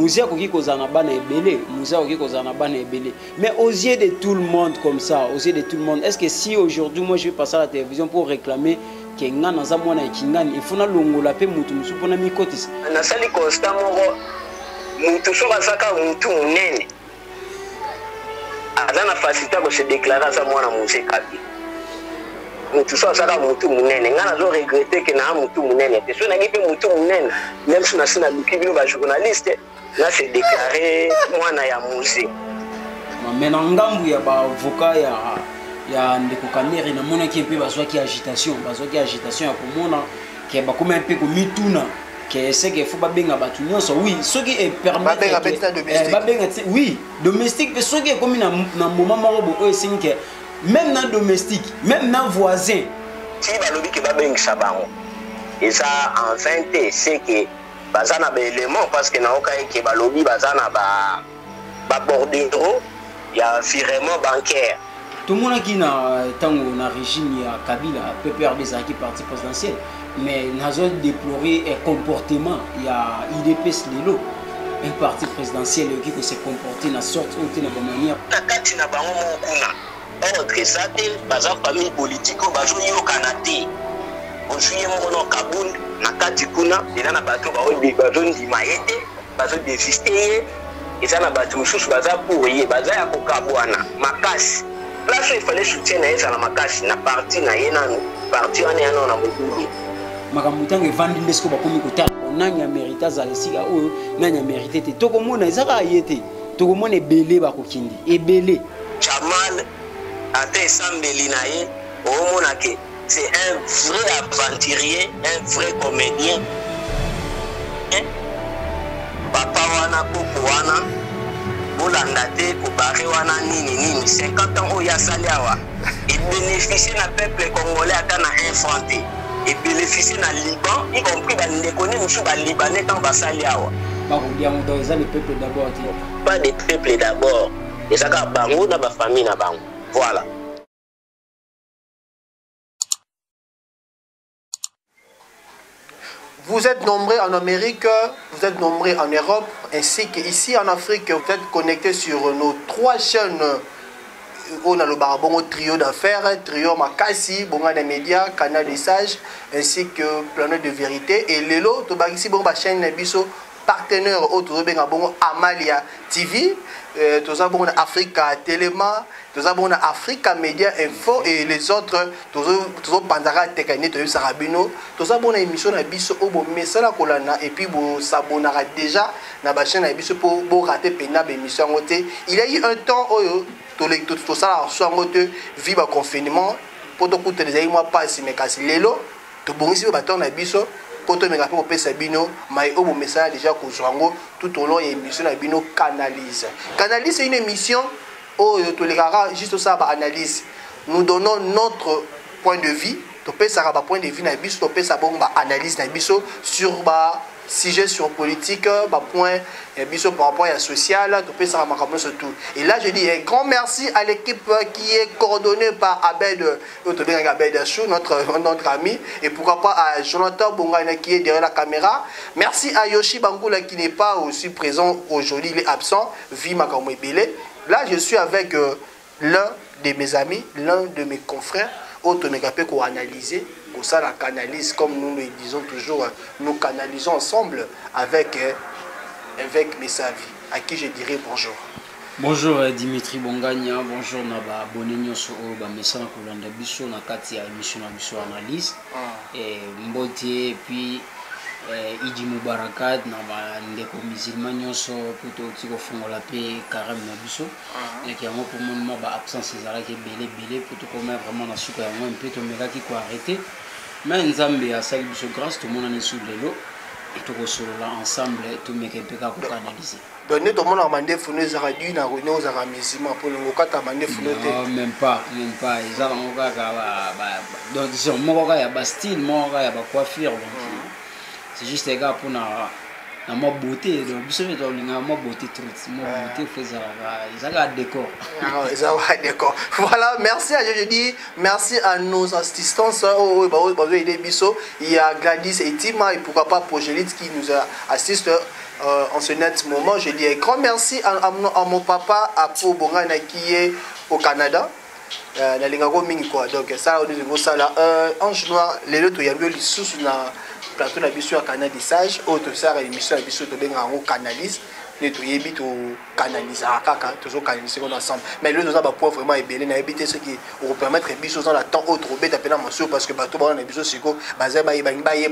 Mzee akoki kozala na bana ebele, Mzee akoki kozala na bana ebele, mais aux yeux de tout le monde, comme ça, aux yeux de tout le monde, est ce que si aujourd'hui moi je vais passer à la télévision pour réclamer ke nga naza mwana ya Kingani, il faut nalongola mpe motu mosusu mpona mikotisa? Nasali constat moko: mutu soki azaka mutu monene, aza na facilité ya kose déclarer aza mwana Mzee Kabila. Mutu so azaka mutu monene, ngai nazo regretter ke naa mutu monene te. So nangi mpe mutu monene, même so nasi naluki bino bajournaliste, na se déclarer mwana ya Mzee. Mais na ngambu ya baavocat ya ndeko Kamerhe, namonaki mpe bazwaki agitation ya komona ke bakomi mpe komituna ke seke fo babenga bato nyonso. Oui, soki Babenga mpe tina domestique. Babenga ti, oui, domestique mpe. Soki ekomi na moment moko boye oyo esengi ke même na domestique, même na voisin. Ti balobi ke babengisa bango, eza en vain te. C'est que baza na baélément, parce que nayoka eke balobi baza na babordereau ya virement bancaire. Tomonaki na ntango na régime ya Kabila, PPRD ezalaki parti présidentiel, mais nazo déplorer comportement ya UDPS lelo. Un parti présidentiel eyoki kose comporter na sorte oyo te, na bamanière. Na kati na bango moko kuna, ordre eza te. Baza famille politique oyo bazoyokana te. Ozwi ye moko na Kabund na kati kuna, eza na bato bazondima ye te, bazodésister ye. Eza na bato mosusu baza pour ye, baza ya kokabwana makasi. Place oyo efale soutien na ye ezala makasi, na parti na ye nanu, parti wana ya nano na mobulu. Makambo ntango evandi nde sikoyo bakomi kotala nani amérite azala esika oyo, nani amérite te. Tokomona eza kaka ye te, tokomona ebele bakokende ebele. Jamal, ata esambeli na ye, omona ke c'est un vrai aventurier, un vrai comédien. Papa wana, koko wana, bolanda te kobare wana nini nini. 50 ans oyo asali awa, ebénéficie na peuple congolais ata na un franc te. Ebénéficie na Liban, y compris bandeko ne mosusu balibanais ntango basali awa. Bakolia yango. Donc eza le peuple d'abord te. Pas de peuple d'abord, eza kaka bango na bafamille na bango, voilà. Vous êtes nombreux en Amérique, vous êtes nombreux en Europe, ainsi qu'ici en Afrique. Vous êtes connectés sur nos trois chaînes. On a le bongo trio d'affaires, trio Makasi, Bongana Média, Canal des Sages, ainsi que Planète de Vérité. Et lelo, tobakisi bongo ba chaîne biso partenaire autre benga bongo Amalia TV, toza bongo na Africa Telema, toza bongo na Africa Media Info et les autres. Tozopanzaka tekani, toyebisaka bino toza bongo na émission na biso oyo bomesana kolanda, et puis bosabonaka déjà na bachaîne na biso mpo borater mpenza baémission yango te. Il y a eu un temps oyo tosalaka so yango te, vu baconfinement, mpo tokutana ezalaki mwa mpasi, mais kasi lelo tobongisi mpe batemps na biso mpo tomeka mpe kopesa bino mai oyo bomesana déjà kozwa yango tout au long ya émission na bino Canalise. Canalise, c'est une émission oyo tolekaka juste tosala baanalyse. Nous donnons notre point de vue, topesaka bapoint de vue na biso, topesa bongo baanalyse na biso sur ba sujet, sur politique, bapoint ya biso par rapport à social, topesaka makambo nyonso tout. Et là, je dis un grand merci à l'équipe qui est coordonnée par Abed, oyo tobengaka Abed Achou, notre ami, et pourquoi pas à Jonathan Bongana qui est derrière la caméra. Merci à Yoshi Bangoula qui n'est pas aussi présent aujourd'hui, il est absent vu makambo ebele. Là, je suis avec l'un de mes amis, l'un de mes confrères oyo tomeka mpe koanalyser, kosala canalise, comme nous le disons toujours. Nous canalisons ensemble avec évêque Messavi, à qui je dirais bonjour. Bonjour Dimitri Bongania, bonjour na baabonné nyonso oyo bamesana kolanda biso na kati ya émission na biso Analyse. Mbote, et puis Idi Mubarakat na bandeko musulman nyonso, po touti kofungola mpe carême na biso. Eke yango mpo moni mwa baabsence ezalaki ebele ebele, po tokoma vraiment na suka yango mpe tomekaki koarrêter, mais Nzambe asali biso grâce, tomonani su lelo, tokosolola ensemble, tomeka mpe kaka kokanalize. Donc nde tomonaka mandefu no ezalaka du na ne ozalaka musulman mpo olingo okata mandefu no te? Non, même pas, même pas. Eza nango kaka donc disons moko kaka ya bastyle, moko kaka ya bacoiffure. Donc c'est juste kaka mpona Na mwa beauté, donc biso mpe tolingaka mwa beauté trop, mwa beauté fo ezalaka, ezalaka décor. Ezalaka décor. Voilà, merci à, je dis merci à nos assistances oyo bazoaider biso. Il y a Gladys et Tima et pourquoi pas Progélite qui nous assiste en ce net moment. Je dis un grand merci à mon papa Apo Bongana qui est au Canada. Nalingako mingi quoi. Donc ça osala Ange Noir, lelo toyambi yo lisusu na plateau na biso ya Canal des Sages oyo tosalaka émission na biso, tobengaka yango Canalise. Nde toyebi, tokanalisaka kaka, tozokanalise ngo ensemble. Mais lelo toza bapoint vraiment ebele. Nayebi te soki okopermettre biso, oza na temps oyo tokobeta mpena mosusu, parce que bato bawana na biso siko baza bayeba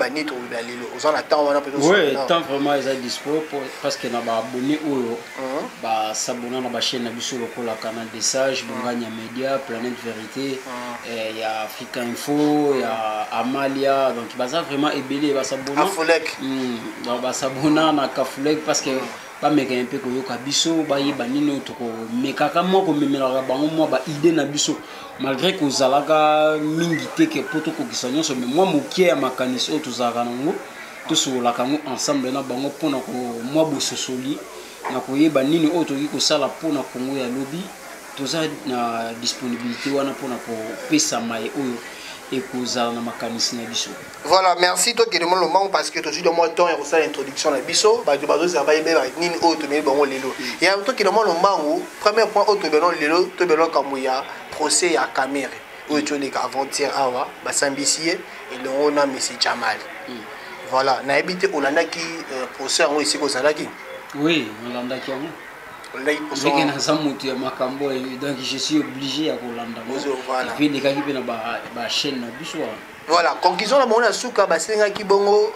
nini tokobela lelo. Oza na temps wana? Oui, temps vraiment eza dispo, parce que na baabonné oyo basabona na bachaîne na biso lokola Canal des Sages, Bonganya Média, Planète Vérité, ya Africa Info, ya Amalia, donc baza vraiment ebele basabona. Afulek. Donc basabona na Kafulek, parce que bameka mpe koyoka biso, bayeba nini oyo tokomekaka mwa komemelaka bango, mwa baidée na biso, malgré kozalaka mingi te ke mpo tokokisa nyonso, mais mwa moke ya makanisi oyo tozalaka nango, tosololaka yango ensemble na bango mpona mwa bososoli na koyeba nini oyo tokoki kosala mpona Kongo ya lobi. Toza na disponibilité wana mpona kopesa maye oyo ekozala na makanisi na biso. Voilà, merci. Tokende mwa lombango parce que tozwi mwa temps ya kosala introduction na biso. Bato bazozala bayeba nini oyo tomeli bango lelo. Ya tokende mwa lombango, premier point oyo tobeno lelo, tobeno kambo ya procès ya Kamerhe oyo toleka avant-hier awa. Basambisi ye elongo na monsieur Jamal. Voilà, nayebi te, olandaki procès yango esika ozalaki? Oui, nalandaki yango. Olandaki procès? Ndenge naza moto ya makambo, donc je suis obligé ya kolanda. Voilà. Et puis elekaki mpe na bachaîne na biso wana. Voilà, conclusion na bango na suka, basengaki bongo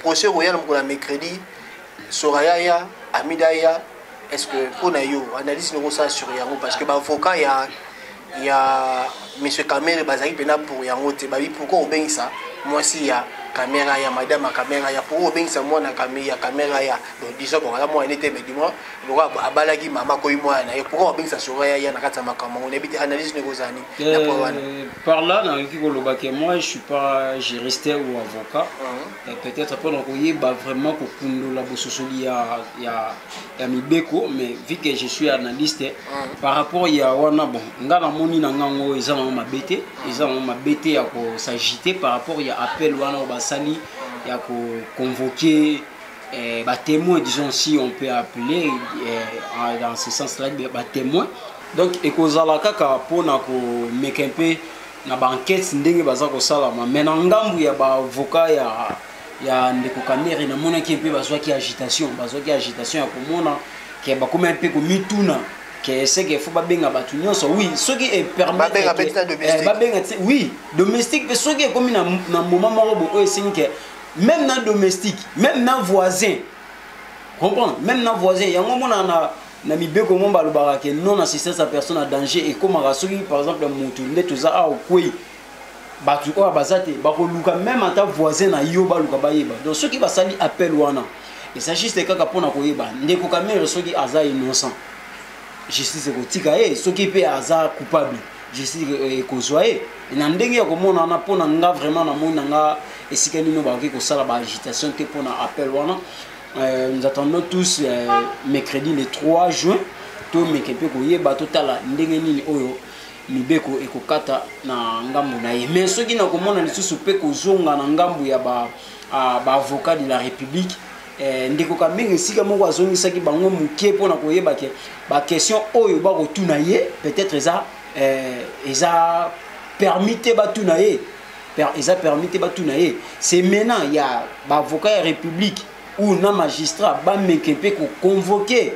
procès royal mokolo ya mercredi, Soraya ya Amida ya. Est ce que mpo na yo, analyse noko osala sur yango? Parce que baavocat ya monsieur Kamerhe bazalaki mpena pour yango te. Babi pourquoi obengisa mwasi ya Kamerhe, ya madame ya Kamerhe, ya pourquoi obengisa mwana ya Kamerhe ya, bon, disons, bon, aza mwana te, mais du moins lokola abalaki mama koyi mwana na ye, pourquoi obengisa Soraya ya na kati ya makambo yango? Nayebi te, analyse noko ozala nini na point wana? Par là nakoki koloba ke moi, je suis pas juriste ou avocat. Peut-être mpona koyeba vraiment kokundola bososoli ya mibeko, mais vu que je suis analyste par rapport ya wana, bon, nga namoni na ngango eza nango mabe te, eza nango mabe te ya kos'agiter par rapport ya appel wana oyo basali ya koconvoquer batémoin, disons, si on peut appeler dans ce sens là batémoin. Donc ekozala kaka mpona komeka mpe na baenquête ndenge baza kosalama. Mais na ngambu ya baavocat ya ndeko Kamerhe, namonaki mpe bazwaki agitation ya komona ke bakomi mpe komituna ke seke fo babenga bato nyonso. Oui, soki Babenga mpe tina domestique. Babenga ti, oui, domestique mpe. Soki ekomi na moment moko boye oyo esengi ke même na domestique, même na voisin, comprendre, même na voisin yango, mona na mibeko mo balobaka ke non assistance à personne en danger ekomaka soki par exemple motu nde toza awa okwei, bato oyo baza te, bakoluka même ata voisin na yo, baluka bayeba. Donc soki basali appel wana, eza juste kaka mpona koyeba ndeko Kamerhe. Soki aza innocent, justice ekotika ye. Soki mpe aza coupable, justice ekozwa ye. Na ndenge ya komona wana, mpo na nga vraiment, namoni na nga esika nini bakoki kosala baagitation te mpona appel wana. Nous attendons tous mercredi le 3 juin, tomeke mpe koyeba, totala ndenge nini oyo mibeko ekokata na ngambu na ye. Mais soki nakomona lisusu mpe kozonga na ngambu ya baavocat de la République, ndeko Kamerhe esika moko azongisaki bango moke mpona koyeba ke baquestion oyo bakotuna ye, peut-être eza permis te batuna ye, eza permis te batuna ye. C'est maintenant ya baavocat ya République ou na magistrat bameke mpe koconvoquer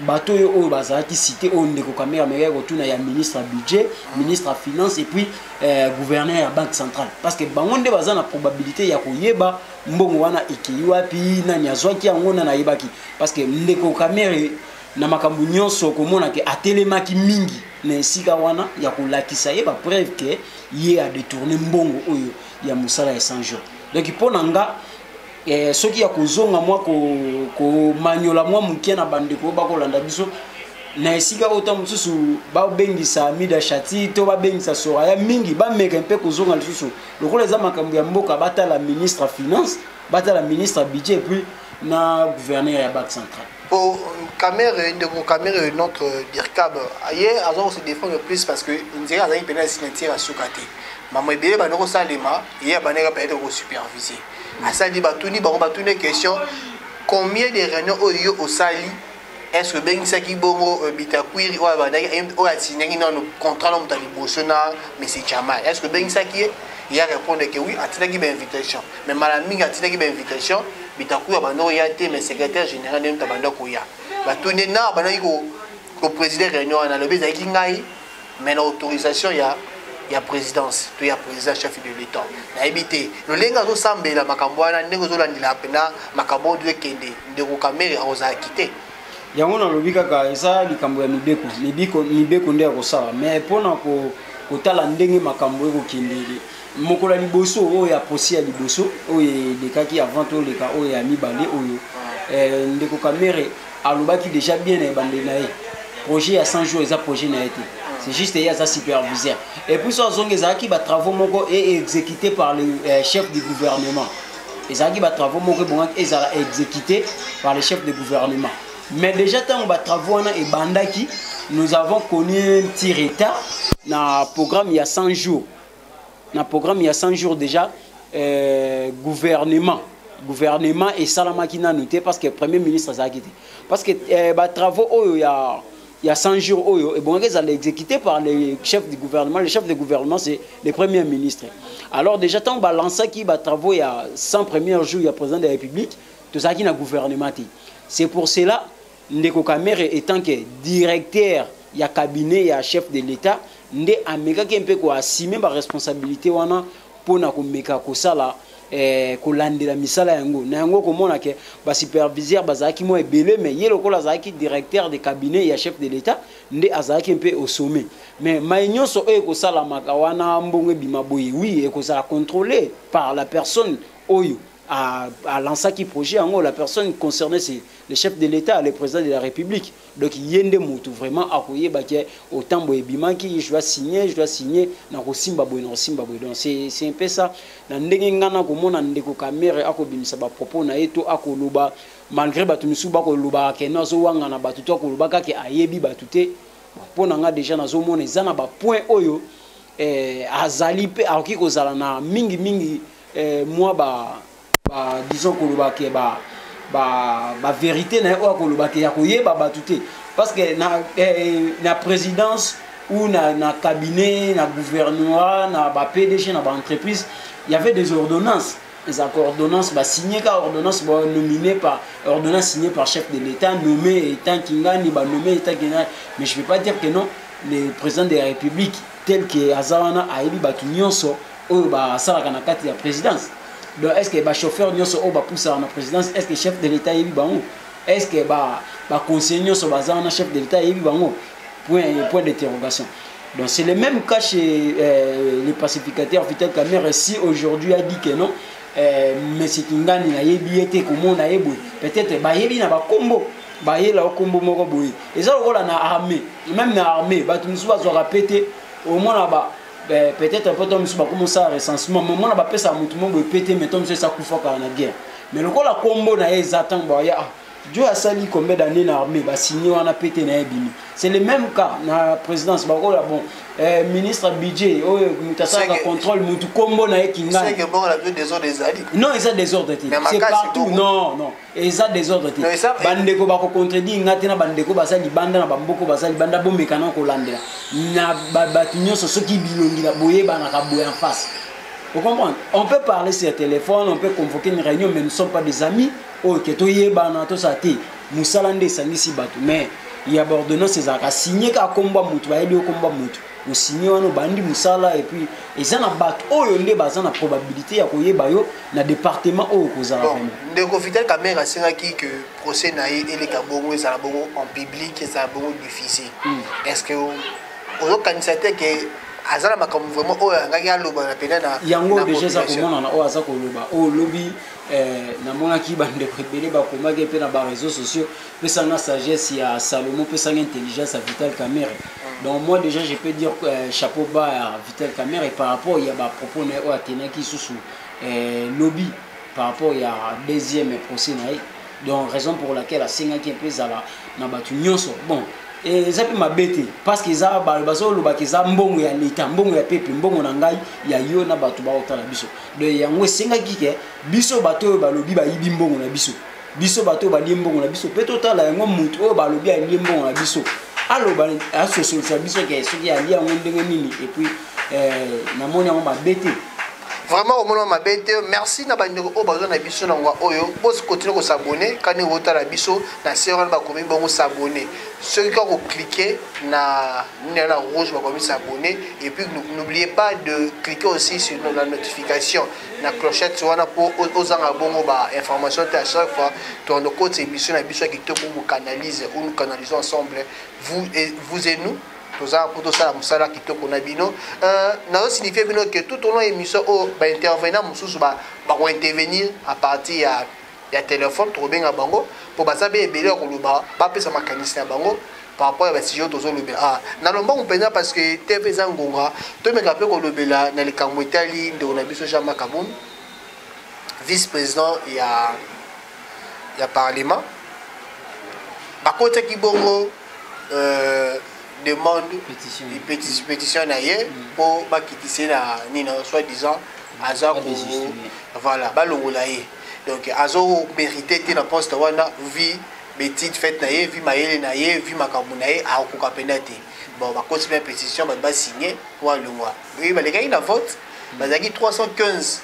bato oyo bazalaki cité, oyo ndeko Kamerhe amekaki kotuna, ya ministre ya budget, ministre ya finance et puis gouverneur ya Banque centrale, parce que bango nde baza na probabilité ya koyeba mbongo wana ekei wapi, nani azwaki yango, nani ayebaki. Parce que ndeko Kamerhe, na makambo nyonso, komona ke atelemaki mingi na esika wana ya kolakisa ye bapreuve ke ye adétourné mbongo oyo ya mosala ya 100 jours. Donc mpo na nga, soki ya kozonga mwa komanyola mwa moke na bandeko oyo bakolanda biso na esika oyo, ta mosusu babengisa Amida Shati to babengisa Soraya mingi, bameka mpe kozonga lisusu lokola eza makambo ya mboka, batala ministre ya finance, batala ministre ya budget et puis Na gouverneur ya Banque centrale. Po Kamerhe, ndeko Kamerhe, notre dircab, ye aza kose défendre plus parce que nzela azalaki mpena signature ya suka te. Mama ebele bandi kosalema, ye abandaki peut-être kosupervise. Asali, batuni bango, batuni question: combien de réunion oyo yo osali? Est ce que obengisaki bongo Bitakwiri oyo abandaki, oyo asignaki nano contrat na moto ya liboso na monsieur Jamal? Est ce que obengisaki ye? Ye répondre que oui, atindaki bainvitation, mais mbala mingi atindaki bainvitation, Bitakwiri abanda koya te, mais secrétaire général nde moto abanda koya. Batuni na abandaki koprésider réunion wana, alobi ezalaki ngai, mais na autorisation ya présidence to ya président, chef de l'État. Nayebi te lolenge azosambela makambo wana, ndenge ozolandela mpena makambo oyo ekende, ndeko Kamerhe akozalaki te. Yango nalobi kaka, eza likambo ya mibeko. Mibeko, mibeko nde ya kosala, mais mpona kotala ndenge makambo ekokendele, mokolo ya liboso oyo ya procès ya liboso oyo elekaki avant toleka oyo ya mibale oyo, ndeko Kamerhe alobaki déjà bien na ebandeli na ye, projet ya 100 jours eza projet na ye te, c'est juste ye aza superviseur. Et puis so azongi, ezalaki batravaux moko e exécuté par le chef du gouvernement. Ezalaki batravaux moko ebongaki ezala exécuté par le chef de gouvernement, mais déjà ntango batravaux wana ebandaki, nous avons connu un petit retard na programme ya 100 jours. Na programme ya 100 jours déjà, gouvernement esalamaki nanu te, parce que premier ministre azalaki te, parce que batravaux oyo ya 100 jours oyo ebongaki ezala exécuté par le chef du gouvernement. Le chef du gouvernement, c'est le premier ministre. Alors déjà, ntango balansaki batravaux ya 100 premiers jours ya président de la République, tozalaki na gouvernement te. C'est pour cela, ndeko Kamerhe, étant que directeur ya cabinet ya chef de l'État, nde amekaki mpe koassumer baresponsabilité wana mpona komeka kosala, kolandela misala yango. Na yango komona ke basuperviseur bazalaki mwa ebele, mais ye lokola azalaki directeur de cabinet ya chef de l'État, nde azalaki mpe au sommet. Mais mai nyonso oyo ekosalamaka wana, mbongo ebima boye, oui, ekozala contrôlé par la personne oyo a lancé projet yango. La personne concernée, c'est le chef de l'État, le président de la République. Donc ye nde motu vraiment akoyeba ke otambo ebimaki, je dois signer, je dois signer, nakosimba boye, nakosimba boye. Donc c'est un peu ça. Na ndenge nga na komona ndeko Kamerhe akobimisa bapropos na ye to akoloba, malgré bato misusu bakolobaka ke no azowangana bato to akoloba kaka ayebi bato te, mpo na nga déjà nazomona eza na bapoint oyo azali mpe akoki kozala na mingimingi, mwa ba disons koloba ke ba vérité na ye oyo akoloba ke ya koyeba bato te, parce que na présidence ou na cabinet, na gouvernement, na ba PDG, na ba entreprise, il y avait des ordonnances. Ezalaka ordonnance, basigné ka ordonnance, banominé par ordonnance signée par chef de l'État, nommé étant kingani, banommé étant kingani. Mais je ne peux pas dire que non, le président de la République tel que aza wana ayebi bato nyonso oyo basalaka na kati ya présidence. Donc est ce que bachauffeur nyonso oyo bapusaka na présidence, est ce que chef de l'État ayebi bango? Est ce que baconseiller nyonso baza wana, chef de l'État ayebi bango? Point d'interrogation. Donc c'est le même cas chez les pacificateurs Vital Kamerhe. Si aujourd'hui a dit que non, monsieur Kingani nayebi ye te, komona ye boye, peut-être bayebi na bakombo, bayela okombo moko boye. Eza lokola na armée, même na armée bato mosusu bazwaka pe te. Omona ba peut-être mpo to mosusu bakoma osala recensement, mais omona bapesaka motu mo boye pe te, mais to mosusu esa kufaka na guerre, mais lokola kombo na ye eza, ntango baya, ah, Dieu asali combien d'années na armée, basigné wana pe te na ye ebimi. C'est le même cas na présidence. Bakola bon, ministre budget oyo, moto asalaka contrôle, motu kombo na ye Kingani. Non, eza désordre te, c'est partout. Non, eza désordre te. Bandeko bakocontredire nga te na bandeko baza libanda, na bamboko baza libanda, bomekana kolandela na bato nyonso. Soki bilongi na boyebanaka boye en face. Vous comprenez? On peut parler sur téléphone, on peut convoquer une réunion, mais nous ne sommes pas des amis. Ok, toyebana tosala te, mosala nde esangisi bato. Mais ya baordonnance ezalaka signé kaka komba motu, bayebi yo komba motu, osigne wana, obandi mosala. Et puis eza na bato oyo nde baza na probabilité ya koyeba yo na département oyo kozala. Vraiment, ndeko Vital Kamerhe asengaki que procès na ye eleka bongo, ezala bongo en public, ezala bongo diffusé. Est ce que ozokanisa te ke aza na makambo vraiment oyo angaki aloba na pena na Yango déjà eza komonana oyo aza koloba oyo olobi. Namonaki bandeko ebele bakomaki mpe na baréseaux sociaux: pesanga sagesse ya Salomo, pesanga intelligence ya Vital Kamerhe. Donc moi déjà, je peux dire chapeau bas à Vital Kamerhe par rapport ya bapropos na ye oyo atenaki lisusu lobi par rapport ya deuxième procès na ye. Donc raison pour laquelle asengaki mpe ezala na bato nyonso. Bon, eza mpe mabe te, parce que eza bazolobaka eza mbongo ya leta, mbongo ya peuple, mbongo na ngai, ya yo na bato baotala biso. Donc yango esengaki ke biso bato oyo balobi bayibi mbongo na biso, biso bato oyo balie mbongo na biso mpe totala yango. Motu oyo balobi alie mbongo na biso aloba, asosolisa biso ke soki alie yango ndenge nini. Et puis namoni yango mabe te. Vraiment, omona mabe te. Merci na bandeko oyo bazwa na biso na ngwa oyo. Bokontinue kos'abonner. Kani otala biso na se wana, bakomi bongo s'abonner. Soki kaka kocliquer na nini na rouge, bakomi s'abonner. Et puis n'oubliez pas de cliquer aussi sur la notification na clochette wana, mpo ozanga bongo bainformation te. À chaque fois tokota émission na biso ya kitoko, bocanalise ou nous canalisons ensemble, vous et nous. Toza mpo tosala mosala kitoko na bino. Nazosignifie bino ke tout au long émission oyo, baintervenant mosusu bakointervenir à partir ya téléphone. Tokobenga bango mpo baza mpe ebele ya koloba, bapesa makanisi na bango par rapport ya basujet oyo tozolobela. Ah, na lombango mpenza, parce que TV eza ngonga, tomeka mpe kolobela na likambo etali ndeko na biso Jean-Marc Kabund, vice président ya parlement. Bakotaki bongo demande, pétition, pétition na ye mpo bakitise na nini, soit disant aza ko, voilà, balongola ye. Donc azomérite te na poste wana, vu baétudes faites na ye, vu mayele na ye, vu makambo na ye, akokoka mpenza te. Bon, bakoti mpe pétition, bato basigne po alongwa. Balekaki na vote, bazalaki 315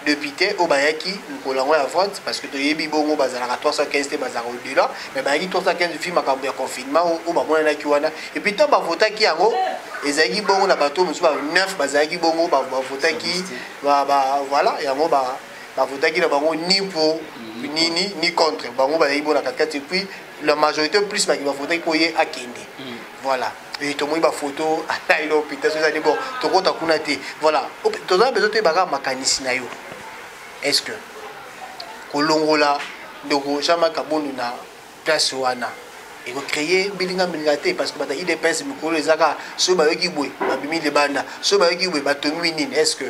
député oyo bayaki mokolo yango ya vote, parce que toyebi bongo bazalaka 315 te, bazalaka au-delà, mais bayaki 315 vu makambo ya confinement oyo bamonanaki wana. Et puis ntango bavotaki yango, ezalaki bongo na bato mosusu ba 9 bazalaki bongo, bavotaki, voilà, yango bavotaki na bango ni pour ni contre. Bango bazalaki bongo na katikati. Et puis la majorité plus baki bavotaki mpo ye akende. Voilà, et tomoni bafoto alai na hôpital. So ezali bon, tokota kuna te. Voilà, toza besoin toyebaka makanisi na yo. Est ce que kolongola ndeko Jean-Marc Kabund na place wana ekocréer mbilinga mbilinga te? Parce que bato ya UDPS mikolo ezaka soki bayoki boye, babimi libanda, soki bayoki boye, batomi nini. Est ce que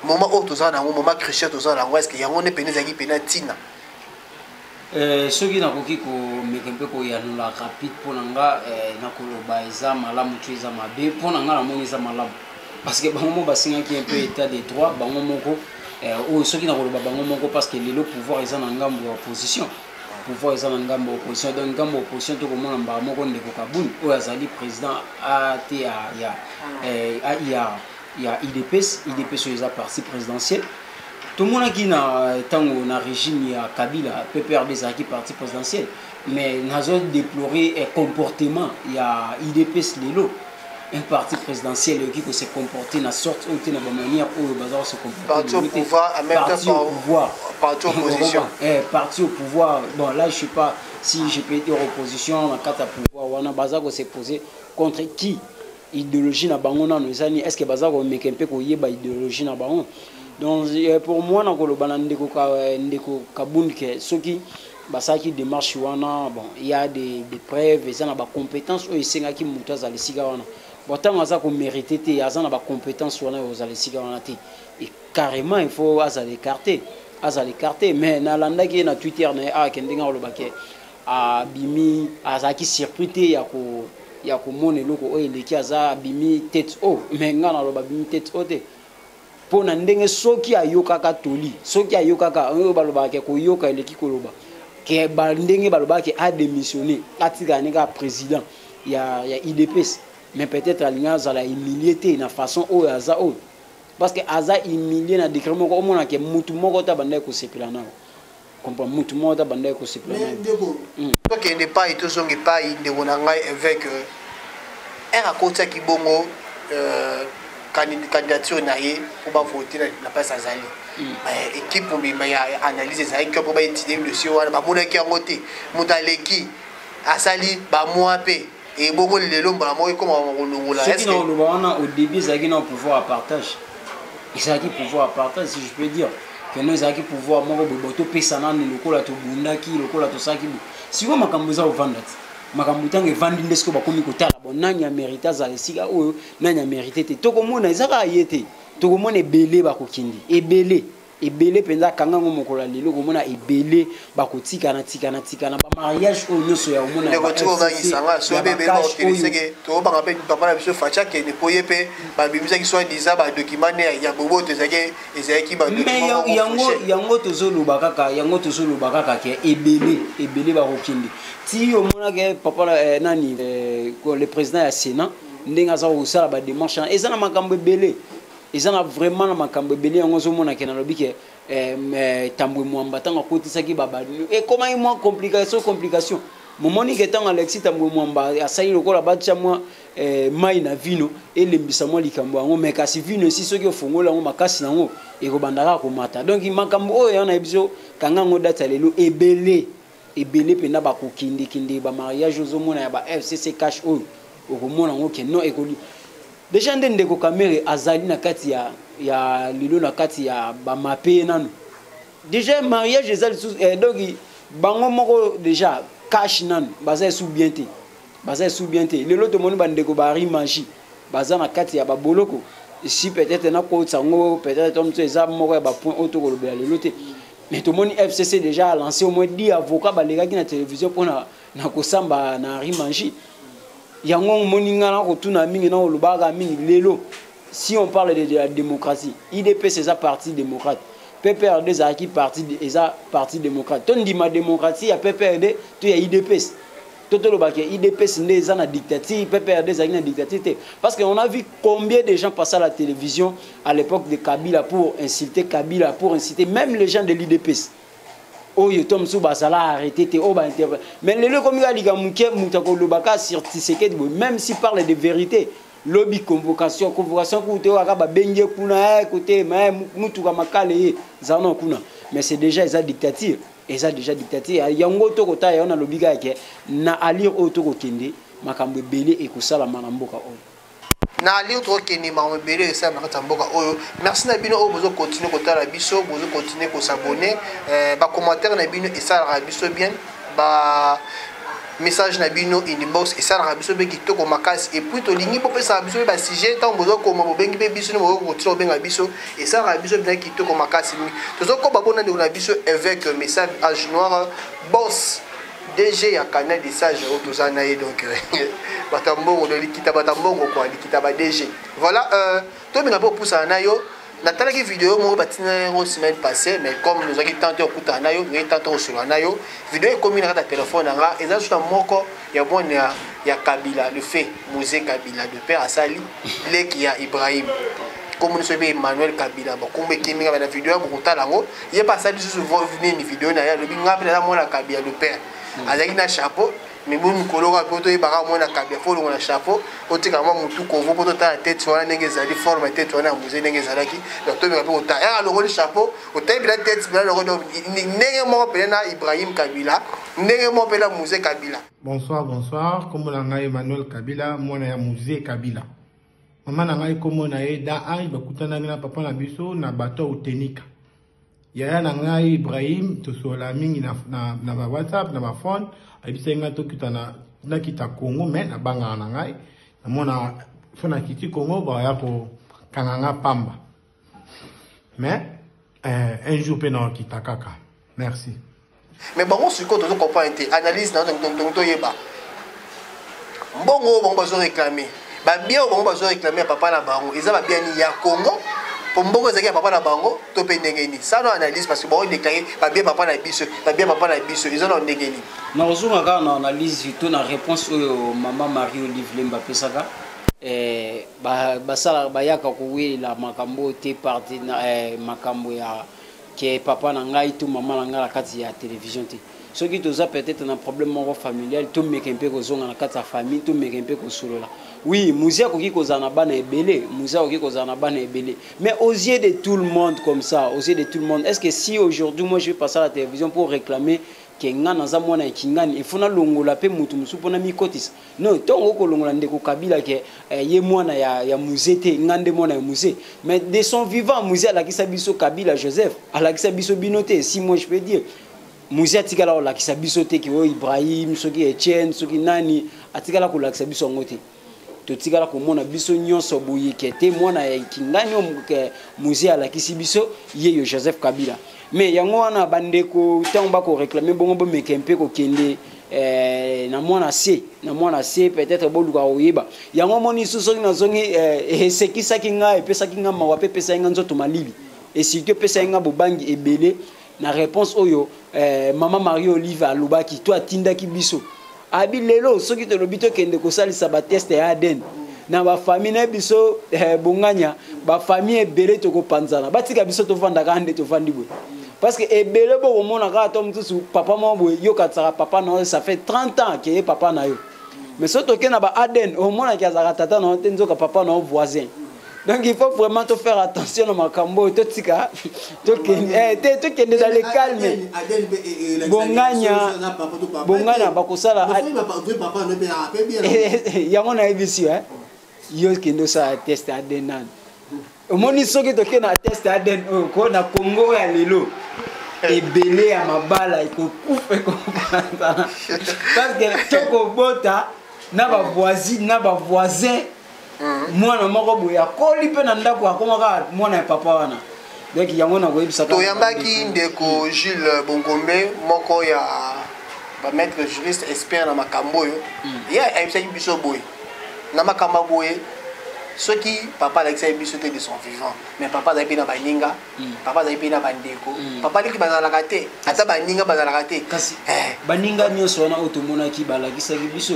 moment oyo toza na yango, moment crucial toza na yango, est ce que yango nde pene ezalaki pena ntina? Soki nakoki komeka mpe koyanola rapide, mpo na nga nakoloba eza malamu to eza mabe. Mpo na nga namoni eza malamu, parce que bango moko basengaki un peu état de droit. Bango moko oyo, soki nakoloba bango moko, parce que lelo pouvoir eza na ngambo ya opposition, pouvoir eza na ngambo ya opposition. Donc ngambo ya opposition, tokomona mbala moko ndeko Kabund oyo azali président at ya UDPS. UDPS oyo eza parti présidentiel. Tomonaki na ntango na régime ya Kabila, PPRD ezalaki parti présidentiel. Mais nazo déplorer comportement ya UDPS lelo. Un parti présidentiel oyoki kose comporter na sorte oyo te, na bamanière oyo baza kose Parti au pouvoir, en même parti au pouvoir. Parti opposition. Parti au pouvoir. Bon, là je sais pas si je peux dire opposition na kati ya pouvoir wana. Baza kose poser contre qui? Idéologie na bango nano eza nini? Est ce que baza komeka mpe koyeba idéologie na bango? Donc pour moi, nakoloba na ndeko Kabund ke soki basalaki démarche wana, bon, il y a des preuves, eza na bacompétence oyo esengaki moto azala esika wana. Bon, ntango aza komérite te, aza na bacompétence wana oyo ozala esika wana te, et carrément il faut azala écarté, azala écarté. Mais nalandaki ye na Twitter na ye akende, ndenge alobaki, abimi, azalaki surpris te ya komona eloko oyo eleki. Aza abimi tête haut, mais nga naloba abimi tête haut te, mpo na ndenge soki ayokaka toli, soki ayokaka oyo balobaka koyoka eleki koloba, ke ndenge balobaka ke adémissionné, atikala ndenge kaka président ya UDPS. Mais peut-être alingi azala humilie te na façon oyo aza oyo, parce que aza humilie na degré moko omonake mutu moko te abandaki kosepela nao, comprendre, mutu moko te abandaki kosepela nao. Ndeko, tokende epai, tozonga epai ndeko na ngai évêque r akotiaki bongo candidature na ye mpo bavote na place azali. Équipe mobimba ya analyse ezalaki mpo baétudie dossier wana, bamonaki yango te. Moto aleki asali bamwa mpe ebongo lelo mbala moko ekoma kolongola. Soki na koloba wana, au début ezalaki na pouvoir à partage, ezalaki pouvoir à partage, si je peux dire keno ezalaki pouvoir moko boye. Bo topesa nanu lokola tobundaki, lokola tosalaki boye. Sikoyo makambo eza kovanda te. Makambo ntango evandi nde sikoyo bakomi kotala: bon, nani amérite azala esika oyo, nani amérite te? Tokomona eza kaka ye te, tokomona ebele bakokende ebele. Ebele mpenza, kanga yango mokolo ya lelo, komona ebele bakotikana tikana tikana, bamariage oyo nyonso ya omona. Ndeko, tika obangisa so ebe ebele bakokende, tobanga mpe papa na biso Fatshi akende, mpo ye mpe babimisaki soi-disant badocument ne ya boboto, ezalaki. Mais yango tozoloba kaka, yango tozoloba kaka ke ebele ebele bakokende. Ti omonaka papa nani, le président ya Sénat, ndenge aza kosala badémarche, eza na makambo ebele, eza na vraiment na makambo ebele. Yango ozomona ke nalobi ke Tambwe Mwamba, ntango akotisaki, ekomaki mwa complication complication. Momoni ke ntango Alexis Tambwe Mwamba asali lokola batya mwa mai na vino, elembisa mwa likambo yango, mais kasi vino esi, soki ofongoli yango, makasi nango ekobanda kaka komata. Donc makambo oyo yango nayebi so, kanga yango date ya lelo, ebele ebele mpenza bakokendekende. Bamariage ozomona ya ba FCC CACH oyo, okomona yango ke non, ekoli déjà. Nde ndeko Kamerhe azali na kati ya lelo na kati ya bamape ye nanu déjà mariage eza lisusu donc bango moko déjà CACH nanu baza esu bien te, baza esu bien te. Lelo tomoni bandeko bari magie baza na kati ya baboloko. Si peut-être nakotisa yango, peut-être to mosusu eza moko ya bapoint oyo tokolobela lelo te, mais tomoni FCC déjà a lancé au moins 10 avocats, balekaki na télévision mpona na kosamba na Henri Magie. Yango omoni nga na kotuna mingi, na kolobaka mingi lelo, si on parle de la démocratie, UDPS eza parti démocrate, PPRD ezalaki parti, eza parti démocrate. To ndima démocratie ya PPRD to ya UDPS? To tolobaka UDPS nde eza na dictature, PPRD ezalaki na dictature te? Parce que on a vu combien de gens passer à la télévision à l'époque de Kabila pour insulter Kabila, pour insulter même les gens de l'UDPS oyo to mosusu bazala arrêté te, oyo bainterve. Mais lelo ekomi kaka likambo moke, moto akolobaka sur Tshisekedi boye, même si parle de vérité, lobi convocation, convocation kutu oyo kaka babengi ye kuna kote mutuka makale ye zala na kuna. Mais c'est déjà, eza dictature, eza déjà dictature. Yango tokotala yango, nalobi kaka ke na allure oyo tokokende, makambo ebele ekosalama na mboka oyo. Na allure tokokende, makambo ebele esalama na kati ya mboka oyo. Merci na bino oyo bozocontinue kotala biso, bozocontinue kos'abonner. Bacommentaire na bino esalaka biso bien, ba message na bino inbox esalaka biso mpe kitoko makasi. Et puis tolingi bopesaka biso mpe basujet. Ntango bozokoma, bobengi mpe biso, bokokontinue kobenga biso, esalaka biso mpenza kitoko makasi mingi. Tozokoba mpona ndeko na biso évêque Message Age Noir, boss DG ya Canal des Sages, oyo toza na ye. Donc bato ya mbongo, likita bato ya mbongo kua, likita ba DG. Voilà, tominga mpe opusana na yo. Natalaki video moko batina yango semaine passée, mais comme nozwaki temps te okutana na yo, nozwaki temps te kosolola na yo, video ekomi na kati ya telefone na nga. Eza suka moko ya mwana ya Kabila, le fait Mzee Kabila de père, asali leki ya Ibrahim, kombo nyonso mpe Emmanuel Kabila. Bakombo ekimi nga na video ya bokotala yango. Ye mpe asali lisusu nini, video na ye, alobi: "Nga mpe naza mwana Kabila le père." Azalaki na chapeau, mais bo mikolo kaka mpo toyebaka mwana Kabila, fo olongo na chapeau, otika mwa motu kovo mpo totala tete wana ndenge ezali, forme tete wana ya Mzee ndenge ezalaki. Donc tomeka mpe kotala yaka, alongoli chapeau, otali mpena tete mpena longo. Donc ndenge moko pene na Ibrahim Kabila, ndenge moko mpe na Mzee Kabila. Bonsoir, bonsoir. Kombo na ngai Emmanuel Kabila, mwana ya Mzee Kabila. Mama na ngai, kombo na ye Da Ange. Bakutanaki na papa na biso na bato Utenika. Yaya na ngai Ibrahim, tosolola mingi na ba WhatsApp, na baphone. Ayebisaki ngai tokita na nakita Congo, mais nabangaka na ngai, namona fo nakiti Congo, baya kokanga nga pamba. Mais un jour mpe nakokita kaka. Merci. Mais bango sikoyo tozo comprendre te. Analyse na yo, toyeba mbongo oyo bango bazo réclamer, babien oyo bango bazo réclamer ya papa na bango, eza babien nini ya Congo? Po mbongo ezalaki ya papa na bango to mpe ndenge nini? Sano analyse, parce que bango déclaré babien papa na biso, babien papa na biso eza na ndenge nini? Nakozonga kaka na analyse to na réponse oyo mama Marie Olive Lemba apesaka. Basala bayaka kowelela makambo oyo te, parti na makambo ya ke papa na ngai to mama na ngai na kati ya télévision te. Soki toza peut-être na problème moko familial, tomeke mpe kozonga na kati ya famille, tomeke mpe kosolola. Oui, Mzee akoki kozala na bana ebele, Mzee akoki kozala na bana ebele, mais aux yeux de tout le monde, comme ça, aux yeux de tout le monde, est-ce que si aujourd'hui moi je vais passer à la télévision pour réclamer ke nga naza mwana ya kingani, il faut nalongola mpe motu mosusu mpona mikotisa? Non, ntongo okolongola ndeko Kabila ke ye mwana ya Mzee te, nga nde mwana ya Mzee. Mais de son vivant, Mzee alakisa biso Kabila Joseph, alakisa biso bino te. Si moi je peux dire, Mzee atikala kolakisa biso te ke oyo Ibrahim, soki Etienne, soki nani, atikala kolakisa biso yango te. Totikala komona biso nyonso boyeke te. Mwana ya Kingani oyo Mzee alakisi biso ye yo Joseph Kabila. Mais yango wana, bandeko, ntango bakoréclamer bongo, bomeke mpe kokende na mwana se na mwana se, peut-être boluka koyeba yango. Omoni lisusu, soki nazongi, esekisaki ngai, epesaki ngai mawa mpe epesaki ngai nzoto malili et surtout epesaki ngai bobangi ebele na réponse oyo mama Marie Olive alobaki to atindaki biso. Abi lelo soki tolobi tokende kosalisa batest ya ADN na bafamille na biso, bonganya bafamille ebele tokopanzana. Batika biso tovanda kaka nde tovandi boye, parce que ebele bokomona kaka to mosusu papa moko boye, yokatisaka papa na yo, ça fait 30 ans ke ye papa na yo, mais soki tokei na ba ADN, omonaki azalaka tata na yo te, nzoka papa na yo voisin. Donc il faut vraiment to faire attention na makambo oyo. Totika tokende te, tokende dans le calme. Bonganya, bonganya bakosala yango, nayebisi yo, kende osala test ADN nani. Omoni, soki tokei na test ADN oyo ko na Congo oyo ya lelo, ebele ya mabala ekokufa, ekopanzana, parce que tokobota na bavoisine na bavoisin. Mwana moko boye akoli mpe na ndako, akoma kaka mwana ya papa wana. Donc yango nakoyebisa. Toyambaki ndeko Jules Bongombe, moko ya bamaître juriste expert na makambo oyo. Ye ayebisaki biso boye na makambo boye: soki papa alakisaki biso te de son vivant, mais papa azali mpe na baninga, papa azali mpe na bandeko, papa aleki bazalaka te, ata baninga bazalaka te. Kasi baninga nyonso wana oyo tomonaki balakisaki biso,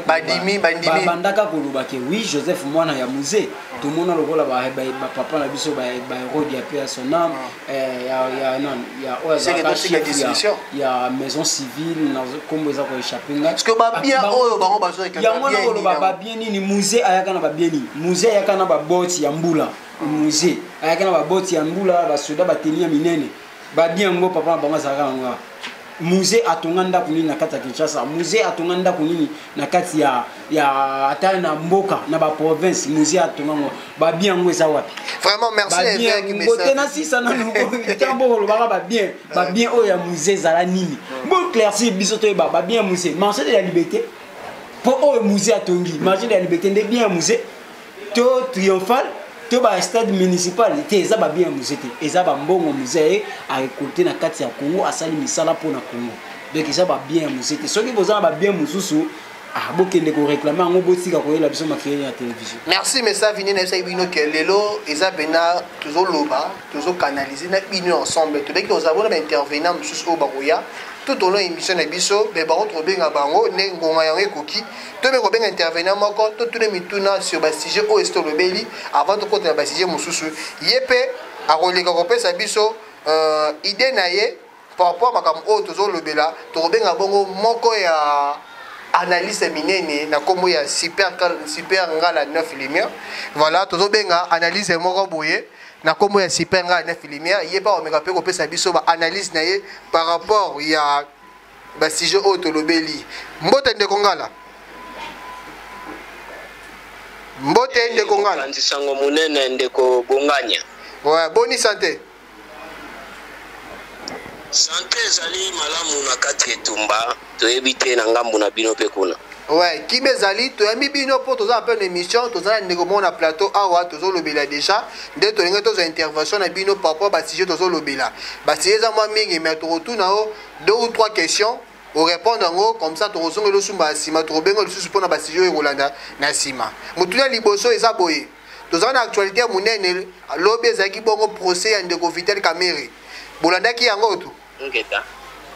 Bandimi, bandimi. Babandaka koloba ke oui, Joseph mwana ya Mzee. Tomona lokola bapapa na biso, baherode ya paix à son âme, ya non, ya oyo azalaka chef ya maison civile, na kombo eza koéchapper nga. Parce que babien oyo bango bazo Yango na koloba, babien nini Mzee ayaka na? Babien nini Mzee ayaka na? Baboti ya mbula, Mzee ayaka na baboti ya mbula, basoda bateni ya minene, babien yango papa na bango azalaka yango. Mzee atonga ndako nini na kati ya Kinshasa? Mzee atonga ndako nini na kati ya ata na mboka, na baprovince? Mzee atonga ngo, babien yango eza wapi? Vraiment, merci. Évêque te, nasisa nanu. Ntango bolobaka babien, babien oyo ya Mzee ezala nini? Boéclaircir biso toyeba babien ya Mzee. Marché de la Liberté, mpo oyo Mzee atongi, Marché de la Liberté nde bien ya Mzee, to Triomphal, to bastade municipal te? Eza babien ya Mzee te, eza bambongo Mzee ye arécolter na kati ya Congo, asali misala mpona Congo. Donc eza babien ya Mzee te. Soki boza na babien mosusu, ah, bokende koréclamer yango, botika koyela biso makelele ya télévision. Merci mesa vini. Nayebisaki bino ke lelo eza mpena tozoloba, tozocanaliser na bino ensemble. Tobeki tozala bona baintervenant mosusu oyo bakoya tout au long émission na biso, me bango tokobenga bango nde ngonga yango ekoki. To mpe kobenga intervenant moko, totuna mituna sur basujet oyo esi tolobeli avant tokota na basujet mosusu. Ye mpe akoleka kopesa biso idée na ye par rapport makambo oyo tozolobela. Tokobenga bongo moko ya analyste minene na nkombo ya Super, Super Ngala 9 Lumière. Voilà, tozobenga analyse moko boye na nkombo ya Super Ngala 9 Lumière. Ye mpe akomeka mpe kopesa biso baanalyse na ye par rapport ya basujet oyo tolobeli. Mbote ndeko Ngala, mbote ndeko Ngala. Sango monene, ndeko Bonganya. Ouais, boni santé? Santé ezali malamu na kati etumba, toyebi te na ngambu na bino mpe kuna. Ouais, kimia ezali. Toyambi bino mpo toza mpe na émission, toza na ndeko moko na plateau awa, tozolobela déjà nde tolingi tozwa intervention na bino par rapport basujet tozolobela. Basujet eza mwa mingi, mais tokotuna o deux ou trois questions, orépondre yango comme ça tokozongela osumba ya nsima, tokobenga lisusu mpona basujet oyo ekolanda na nsima. Motuna liboso eza boye: toza na actualité ya monene lobi, ezalaki bongo procès ya ndeko Vital Kamerhe. Bolandaki yango tu? Ngeta.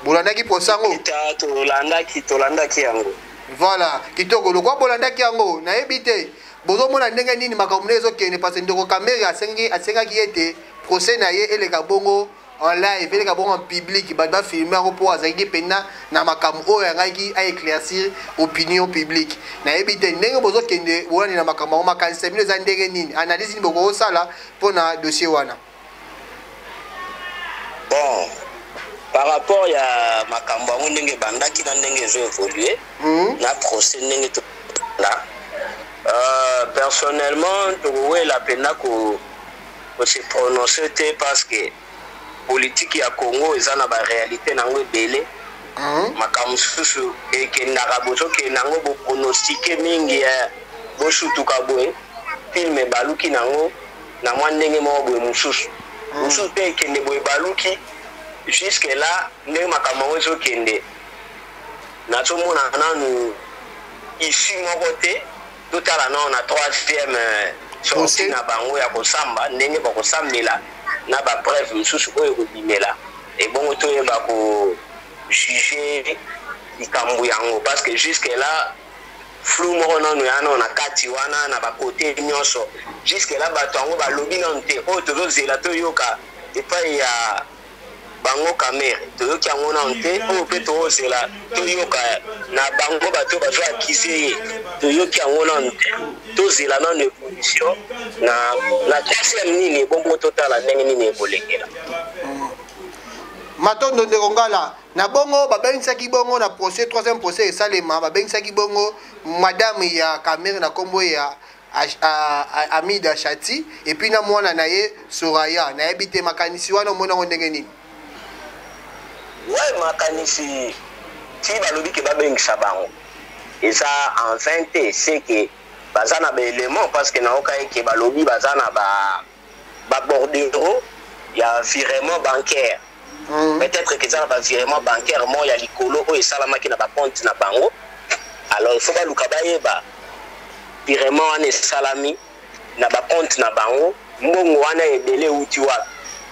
Bolandaki procès yango? Ngeta, tolandaki, tolandaki yango. Voilà, kitoko. Lokwa bolandaki yango, nayebi te bozomona ndenge nini makambo nde ezokende, parce ndeko Kamerhe asengaki ete procès na ye eleka bongo en live, eleka bongo en public, bato bafilmer yango, mpo azalaki mpenza na makambo oyo angaki aéclaircir opinion publique. Nayebi te ndenge bozokende bolandi na makambo yango, makanisa bino eza ndenge nini? Analyse nini bokosala mpona dossier wana? Bon, par rapport ya makambo yango, ndenge ebandaki na ndenge ezo évoluer na procès ndenge tolanda, personnellement tokowela mpenza kose prononcer te, parce que politique ya Congo eza na baréalité nango ebele. Makambo mosusu ekendaka, bozokende yango, bopronostiquer mingi. Bosutuka boye, film ebaluki nango na mwa ndenge moko boye mosusu mosusu mpe ekende boye, baluki. Jusque là, ndenge makambo yango ezokende, nazomona nanu issue moko te. Totala nano na troisième sortie na bango ya kosamba, ndenge bakosambela na bapreuve mosusu oyo ekobimela, ebongo toyeba kojuger likambo yango, parce que jusque là flou moko nanu ya nano na kati wana na bakote nyonso. Jusque là bato yango balobi nanu te. Oyo tozozela toyoka epai ya bango Kamerhe, toyoki yango nanu te. Oyo mpe tozozela toyoka na bango bato bazo accuser ye, toyoki yango nanu te. Tozela nanu évolution na troisième nini, ebongo totala ndenge nini ekolekela. Matondo, ndeko Ngala. Na bongo babengisaki bongo na procès, troisième procès esalema, babengisaki bongo madame ya Kamerhe na nkombo ya Amida Chati et puis na mwana na ye Soraya. Nayebi te, makanisi wana omoni yango ndenge nini? Ouais, makanisi ti balobi ke babengisa bango eza en vain te, c'est que baza na baélément, parce que nayoka eke balobi baza na babordereau ya virement bancaire. Peut-être que eza na bavirement bancaire moko ya likolo oyo esalamaki na bacompte na bango. Alors il faut baluka bayeba virement wana esalami na bacompte na bango, mbongo wana ebele euti wapi,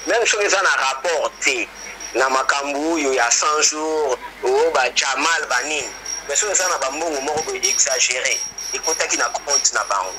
même soki eza na rapport te na makambo oyo ya 100 jours oyo bajamal banini. Mais soki eza na bambongo moko boye exagéré ekotaki na compte na bango,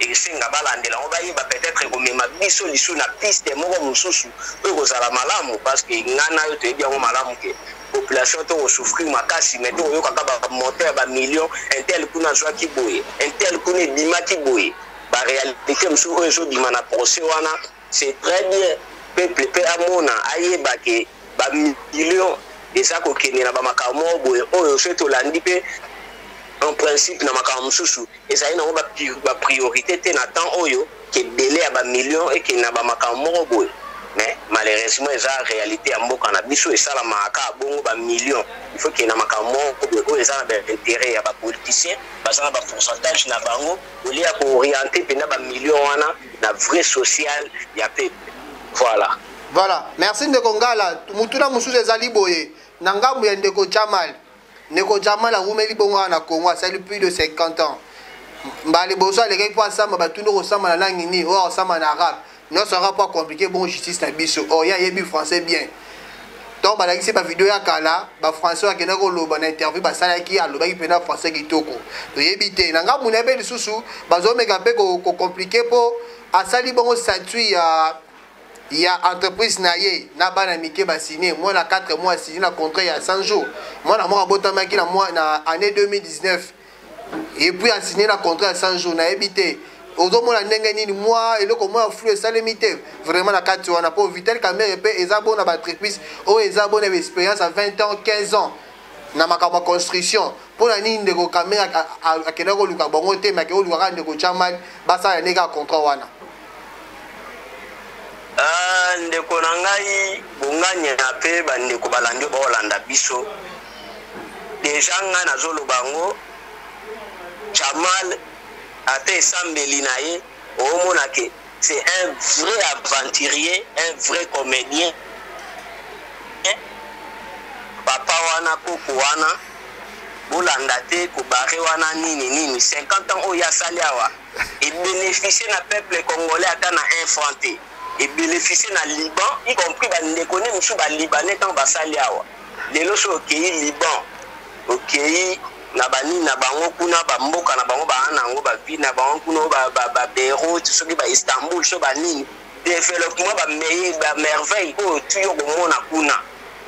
esenga balandela yango, bayeba. Peut-être ekomema biso lisusu na piste moko mosusu oyo ekozala malamu, parce que ngai na yo toyebi yango malamu ke population tokosouffrir makasi, mais tokoyokaka bamontant ya bamillion, un tel kuna azwaki boye, un tel kuna ebimaki boye. Baréalité mosusu oyo ezobima na procès wana, c'est très bien peuple mpe amona, ayeba ke bamillion eza kokende na bamakambo moko boye oyo soki tolandi mpe en principe na makambo mosusu ezali nango bapriorité te na temps oyo kebele ya bamillion ekende na bamakambo moko boye. Mais malheureusement eza réalité ya mboka na biso, esalamaka kaka bongo. Bamillion il faut kende na makambo moko boye oyo eza na baintérêt ya bapoliticien, baza na bapourcentage na bango, au lieu ya koorienter mpenza bamillion wana na vrai social ya peuple. Voilà. Voilà, merci ndeko Ngala. Mutuna mosusu ezali boye: na ngambo ya ndeko Jamal, ndeko Jamal awumeli bongo awa na Congo, asali plus de 50 ans. Mbala liboso alekaki mpo asamba, batuni kosamba na langue nini? Oyo akosamba na arabe nyonso aka mpo acompliquer bongo justice na biso. Or ye ayebi français bien. Donc balakisi bavideo ya kala, bafrançais oyo akendaki koloba na interview basalaki, alobaki mpena français kitoko. Toyebi te, na ngambu na ye mpe lisusu bazomeka mpe kocompliquer mpo asali bongo statut ya entreprise na ye na bana mike basigner. Mwana 4 mois asigner na contrat ya 100 jours. Mwana moko abotamaki na année 2019 et puis asigner na contrat ya 100 jours. Nayebi te, ozomona ndenge nini mwa eloko mwa ya flou esalemi te vraiment na kati wana mpo Vital Kamerhe mpe eza bona baentreprise oyo eza bona baexpérience ya 20 ans, 15 ans na makambo ya construction. Mpo na nini ndeko Kamerhe akendaki koluka bango te, me akei koluka kaka ndeko Jamal, basala ndenge kaka contrat wana? Ndeko na ngai Bonganya mpe bandeko balandi oyo baolanda biso, déjà ngai nazoloba yango, Jamal ata esambeli na ye, omona ke c'est un vrai aventurier, un vrai comédien. Papa wana, koko wana, bolanda te kobare wana nini nini. 50 ans oyo asali awa, ebénéficie na peuple congolais ata na un franc te. Ebénéficie na Liban, y compris bandeko ne mosusu balibanais. Ntango basali awa, lelo so okei Liban, okei na banini na bango kuna, bamboka na bango baa na yango, baville na bango kuna, baBeyrouth, soki baIstanbul, so banini, développement, bamerveille oyo tu yo komona kuna,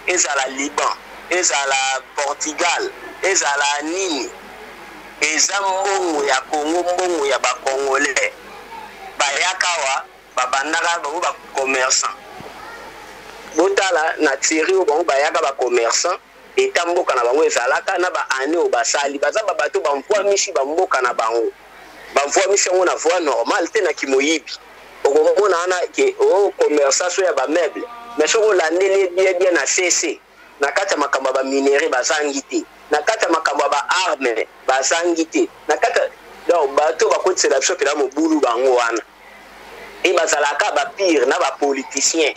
ezala Liban, ezala Portugal, ezala nini, eza mbongo ya Congo, mbongo ya bacongolais. Bayaka awa, babandaka bango bacommerçant. Botala na Thierry oyo, bango bayaka bacommerçant, eta mboka na bango ezalaka na baane oyo basali, baza babato bamvwamisi bamboka na bango, bamvwamisi yango na voie normale te, na kimoyibi. Okomona wana ke o commerçant so ya bameuble, mais soki olandeli bien bien na cc, na kati ya makambo ya baminerais bazangi te, na kati ya makambo ya baarme bazangi te, na kati. Donc bato bakotisela biso mpena mobulu bango wana, e bazalaka bapire na bapoliticien,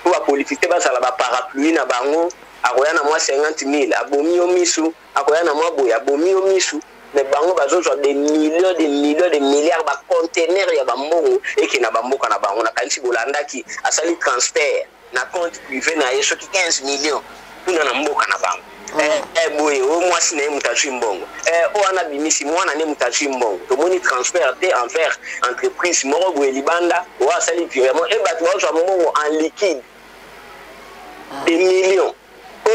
mpo bapoliticien bazala baparapluie na bango. Akoya na mwa 50 000, abomi yo misu, akoya na mwa boye, abomi yo misu. Mais bango bazozwa des millions, des millions, de milliards, baconteneur ya bambongo eke na bamboka na bango. Nakanisi bolandaki, asali transfert na compte privé na ye soki 15 millions kuna na mboka na bango. Boye oyo mwasi na ye moto azwi mbongo, oyo wana abimisi mwana nde moto azwi mbongo. Tomoni transfert te envers entreprise moko boye libanda, oyo asali virement. E bato bazwa mbongo en liquide, des millions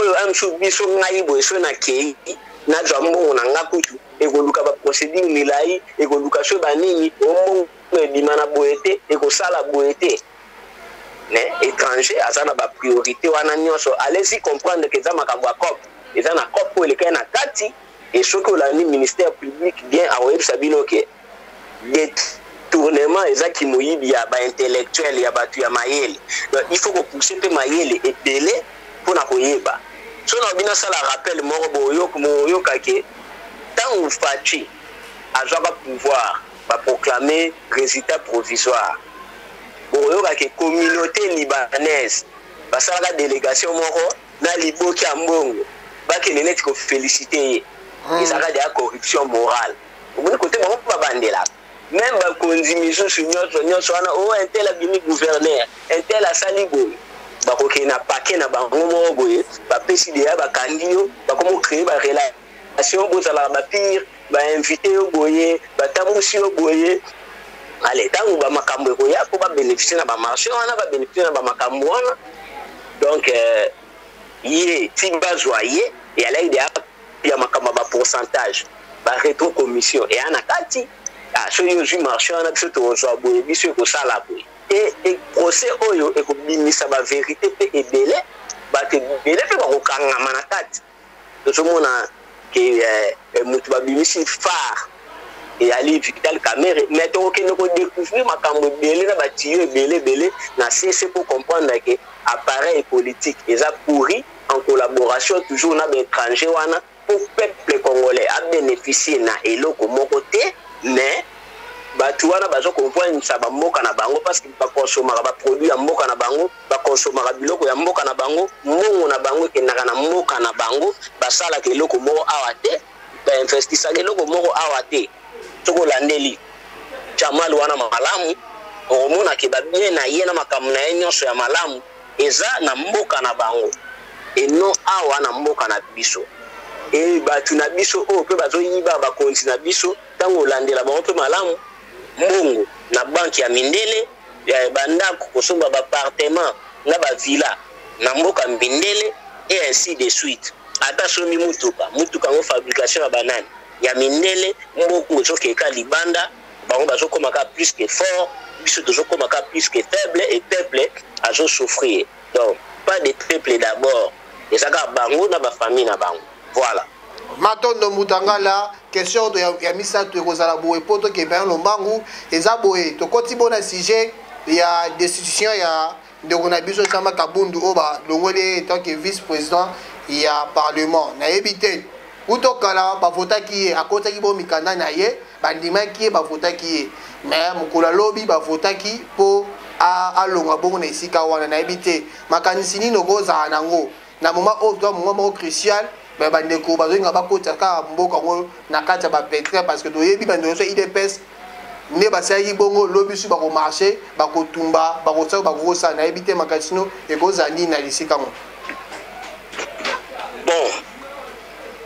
oyo amsu biso. Ngai boye, so nakei nazwa mbongo na nga, kutu ekoluka baprocédure milai, ekoluka so banini, ombongo ebima na boye te, ekosala boye te. Mais étranger aza na bapriorité wana nyonso. Allez-y comprendre ke eza makambo ya coop, eza na coop oyo elekai na kati. E soki olandi ministère public bien, akoyebisa bino ke détournement ezaki moyibi ya baintellectuel, ya bato ya mayele. Donc il faut kopousser mpe mayele ebele mpona koyeba. So na bino asala rappel moko, boyoka ke ntango Fatshi azwaka pouvoir, baproclame résultat provisoire, boyoka ke communauté libanaise basalaka délégation moko na liboki ya mbongo, bakende neti koféliciter ye. Ezalaka deya corruption morale. Omoni kote bango mpo babandelaka même bakonzi misusu nyonso nyonso wana, oyo un tel abimi gouverneur, un tel asali boye, bakokende na paquet na bango moko boye, bapesi deya, bakangi yo, bakomi créer barelation, bozalaka bapire, bainvite yo boye, batambusi yo boye. Ale ntango bamakambo ekoya mpo babénéficie na bamarché wana, babénéficie na bamakambo wana. Donc ye ti bazwa ye, eyalaki deya ya makambo ya bapourcentage, barétro commission eya na kati. Ah, soki ozwi marché wana, biso tokozwa boye, biso ekosala boye. E procès oyo ekobimisa bavérité mpe ebele, bato ebele mpe bakokangama na kati. Tozomona ke moto babimisi phare eyali Vital Kamerhe, mais tokokende kodécouvrir makambo ebele na batiyo ebele ebele na cc pour comprendre ke appareil politique eza pourri, en collaboration toujours na baétranger wana, pour peuple congolais abénéficie na eloko moko te. Mais bato wana baza kovoinisa bamboka na bango, parce que bakonsomaka baproduit ya mboka na bango, bakonsomaka biloko ya mboka na bango, mbongo na bango ekendaka na mboka na bango. Basalaka eloko moko awa te, bainvestisaka eloko moko awa te. Soki olandeli Jamal wana malamu, okomonake babien na ye na makambo na ye nyonso ya malamu eza na mboka na bango, eno awa na mboka na biso. E bato na biso oyo mpe bazoyiba, bakonzi na biso, ntango olandela bango mpe malamu, mbongo na banke ya mindele, ya bandako, kosomba baappartement na bavilla na mboka mindele, et ainsi de suite. Ata sombi mutuka, mutuka yango fabrication ya banani? Ya mindele. Mbongo ezokeka libanda, bango bazokomaka plus que fort, biso tozokomaka plus que faible, et peuple azosouffrir. Donc pas de peuple d'abord, eza kaka bango na bafamille na bango, voilà. Matondo Mutangala. Question ya misato ekozala boye, mpo tokende ya lombangu, eza boye: tokoti bona sujet ya destitution ya ndeko na biso Jean-Marc Kabund, oyo balongoli ye tant que vice président ya parlement. Nayebi te, uto kala bavotaki ye, akotaki bo mikanda na ye, bandimaki ye, bavotaki ye, mais mokolo alobi bavotaki mpo alongwa bongo na esika wana. Nayebi te makanisi nini okozala nango na moment oyo, to moment moko crucial. Me bandeko bazolinga bakotisa kaka mboka yango na kati ya bapétrin, parce que toyebi bandeko nyonso UDPS nde basalaki bongo, lobi su bakomarche, bakotumba, bakosala, bakokosala. Nayebi te makanisi no ekozala nini na lisika ngo. Bon,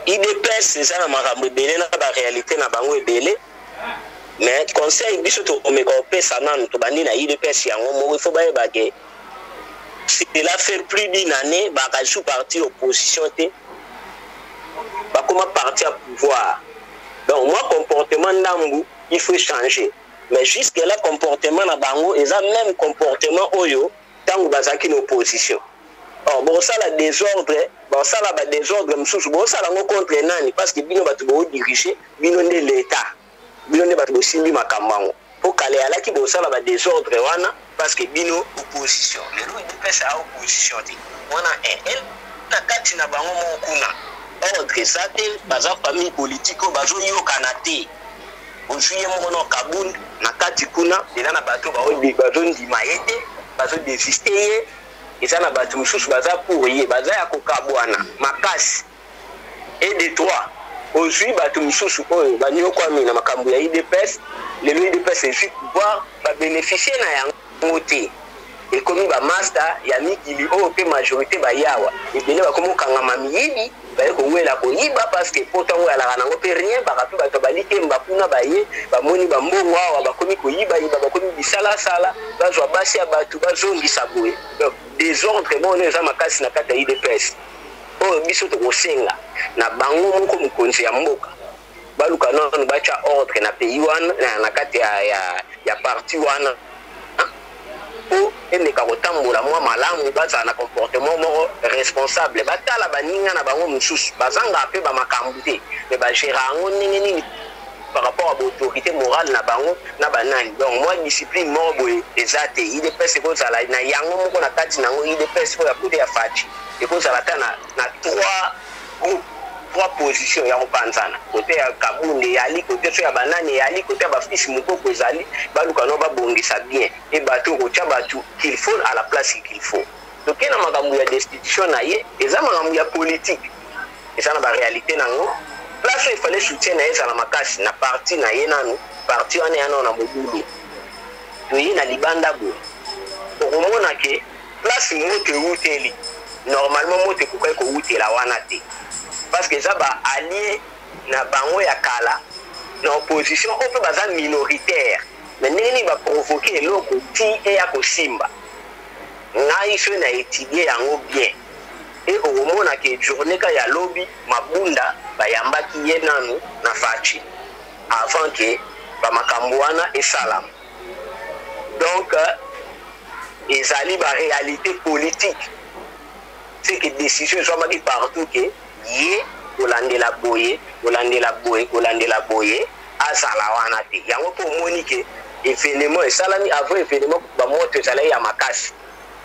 UDPS eza na makambo ebele na baréalité na bango ebele, mais conseil biso tokomeka kopesa nanu, tobandi na UDPS yango moko. Il faut bayeba ke cela fait plus d'une année bakasu parti opposition te, bakoma parti ya pouvoir. Donc moi, comportement ndambu il faut changer, mais jusque là comportement na bango eza même comportement oyo ntango bazalaki na opposition. Or bokosala désordre, bosala badésordre mosusu, bosala yango contre nani? Parce que bino bato bodirige, bino nde l'état, bino nde bato bosimbi makambo yango. Mpo kala eyalaki bosala badésordre wana parce que bino opposition. Lelo UDPS ya opposition te wana na kati na bango moko kuna, ordre eza te. Baza famille politique oyo bazoyokana te. Ozwi ye moko na Kabund na kati kuna, eza na bato bazondima ye te, bazodésiste ye. Eza na bato mosusu baza pour ye, baza ya kokabwana makasi. Et de trois, ozwi bato mosusu oyo banyokwami na makambo ya UDPS. Lelo UDPS ezwi pouvoir, babénéficie na yango te, ekomi bamaster ya mikili oyo mpe majorité bayawa ebele bakomi kokangama miyibi, baye kowela koyiba, parce que po ntango oyalaka nango mpe rien. Baka mpe bato balikemba kuna, baye bamoni bambongo awa, bakomi koyibayiba, bakomi bisalasala, bazwa basi ya bato, bazongisa boye. Donc désordre moko eza makasi na kati ya UDPS. Oyo biso tokosenga na bango moko, mokonzi ya mboka, baluka nanu batya ordre na pays wana, na kati ya parti wana, mpo emeka kotambola mwa malamu, bazala na comportement moko responsable, batala baninga na bango mosusu bazangaka mpe bamakambo te, me bagérer yango ndenge nini par rapport à baautorité morale na bango na banani. Donc mwa discipline moko boye eza te. UDPS ekozala na yango moko na kati na yango. UDPS oyo ya côté ya Fatshi ekozala ata na trois groupe, trois position ya kopanzana. Côté ya Kabund eyali, côté so ya banani eyali, côté ya bafils Mokoko ezali. Baluka no babongisa bien e bato kotya bato qu'il faut à la place qu'il faut. Toke na makambo ya destitution na ye, eza makambo ya politique, eza na baréalité nango. Place oyo efale soutien na ye ezala makasi na parti na ye, nanu parti wana ya nano na mobulu. Toye na libanda boye, okomona ke place moto ewuteli, normalement moto ekokaki kowutela wana te, parce que eza baallié na bango ya kala na opposition oyo mpe baza minoritaire. Me ndenge nini baprovoke eloko ti eya kosimba? Ngai soki na étudie yango bien, e okomona ke journée ka ya lobi, Mabunda bayambaki ye nanu na Fatshi avant ke bamakambo wana esalama. Donc ezali baréalité politique. C'est que décision ezwamaki partout ke ye kolandela boye, kolandela boye, kolandela boye, azala wana te. Yango mpo omoni ke événement esalami avant événement, bamoto ezalaki ya makasi.